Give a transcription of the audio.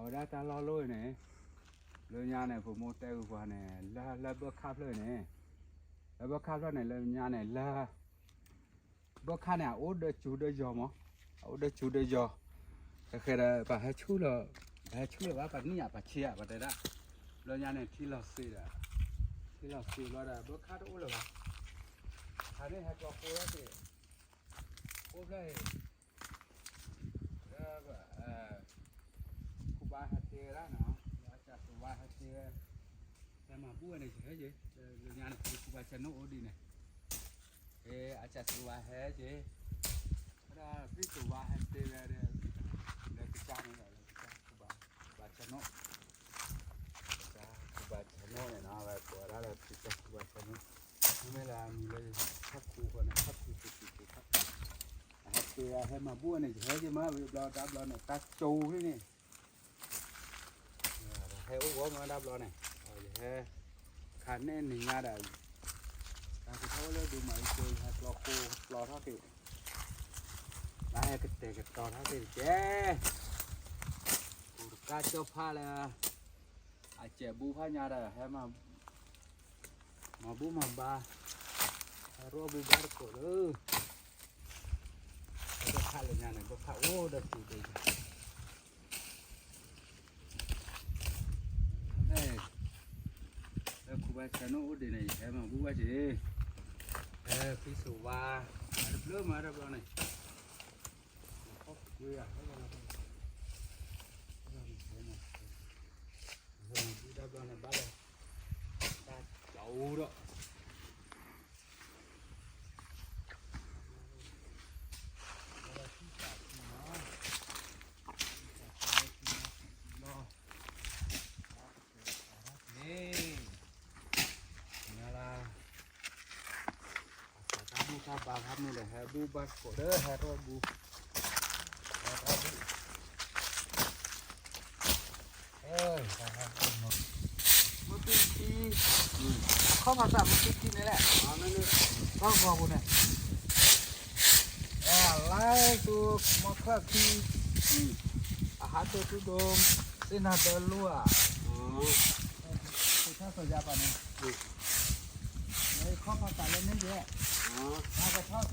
အဝဲဒၣ်တၢ်လီၢ်လီၢ်အံၤန့ၣ်, လၢညါန့ၣ် ပမိၢ်တဲဂုာ်ပှၤန့ၣ် လၢ လၢဘၢၣ်ခၣ်ဖျၢၣ်အံၤန့ၣ်, လၢဘၢၣ်ခၣ်ဖျၢၣ်န့ၣ် လၢညါန့ၣ် လၢ ဘၢၣ်ခၣ်န့ၣ် အအိၣ်ဒီးစူၤဒီးယီၤမး, အအိၣ်ဒီးစူၤဒီးယီၤ, တဃဲဒီး ပဟဲဆူၣ်လီၤ, ပဟဲဆူၣ်လီၤဘၣ် ပနံၣ်ဧါ ပဆ့ဧါ ပတဲဒၣ်, လၢညါန့ၣ် ထံလီၤစ့ဒီး, ထံလီၤစ့ဘျီဒီး ဘၢၣ်ခၣ်တအိၣ်လၢၤဘၣ်, ခါန့ၣ်ဟဲကျီဃိထီၣ်က့ၤ, အိၣ်ဖျၢၣ်အံၤ လၢ ခိၣ်ဘါဟဲတ့ဝဲဒၣ်နီၤ, လၢအစၢ်ခိၣ်ဘါဟဲတ့ဝဲ, ဟဲမၤဘူၣ်ဝဲန့ၣ် ယဟဲက့ၤ, လၢညါန့ၣ် ခိၣ်ဘါဆဲနိၣ်အိၣ်ဒံးန့ၣ်, အစၢ်ခိၣ်ဘါဟဲက့ၤ, ဝဲဒၣ်ဖံခိၣ်ဘါဟဲတ့ဝဲဒီး, လၢကစၢ်န့ၣ်ဒီး လၢကစၢ်ခိၣ်ဘါ, ခိၣ်ဘါဆဲနိၣ် ကစၢ်ခိၣ်ဘါဆဲနိၣ်န့ၣ်နီၤ, ဝဲကိးဝဲဒၣ်လၢကစၢ်ခိၣ်ဘါဆဲနိၣ်, မ့မ့ၢ်လၢအမံၤလၢ ခၣ်ခူဃီန့ၣ် ခၣ်ခူခူခူခူခၣ်, အဟဲတ့ အဟဲမၤဘူၣ်ဝဲန့ၣ် ယဟဲက့ၤမး ဝံၤဘျီတၢ်ဘျီန့ၣ် တၢ်ကၠိဝဲန့ၣ်, ဟဲအိၣ်ဂီၢ်မးတၢ်ဘျီန့ၣ်, ယဟဲ ခါန့ၣ်နံၤညါဒီး, တၢ်ကထီၣ်အိၣ်လၢဒိၣ်မးအံၤကၠိ ယဟဲကျီဃိကျီထီၣ်က့ၤ, လၢဟဲကတဲာ်ကတီၤထီၣ်က့ၤတက့ၢ်, အိၣ်တကါကၠီဖးလၢ အစဲးဘူဖးညါဒီး ဟဲမၤ မၤဘူၣ်မၤဘါ, ဟဲရီၣ်ဘူဘါတခိၣ်လၢ, ဘၢၣ်ခၣ်လၢညါန့ၣ် ဘၢၣ်ခၣ်အိၣ်ဒီးစူၤဒီးယီၤ, လၢခိၣ်ဘါဆဲနိၣ်အိၣ်ဒံးန့ၣ် ယဟဲမၤဘူၣ်ဘၣ်က့ၤ, ဖံစိၤဝါ, တဘျီမးတဘျီန့ၣ် ခီၣ်ကွ့ဧါ, တဘျီန့ၣ် ဘၣ်လၢ တၢ်ကၠီဒီး လီၤ, ညါလၢ အသးတၢ်ဘူၣ်တၢ်ဘါဖးမုၢ်ဒီး ဟဲဘူၣ်ဘၣ်တခိၣ်ဒီး ဟဲထီၣ်ဘူၣ်, ဟဲထီၣ်ဘူၣ်, မုၢ်တူၢ်ခံ, အခီၣ်ဖးသးမုၢ်တူၢ်ခံန့ၣ်လဲၣ်, ထီၣ်ဂီၤပူၤန့ၣ်, အလါသူ မီၢ်ခၢၣ်ခံ, အဟးတိၢ်တူၢ်ဒိၣ်, သ့ၣ်နၤဒၢလိၣ်ဧါ, ခိၣ်ထီၣ်စီၤယါပၤန့ၣ်, ခီၣ်ဖးသးလၢန့ၣ်ယဲ, ကထီၣ်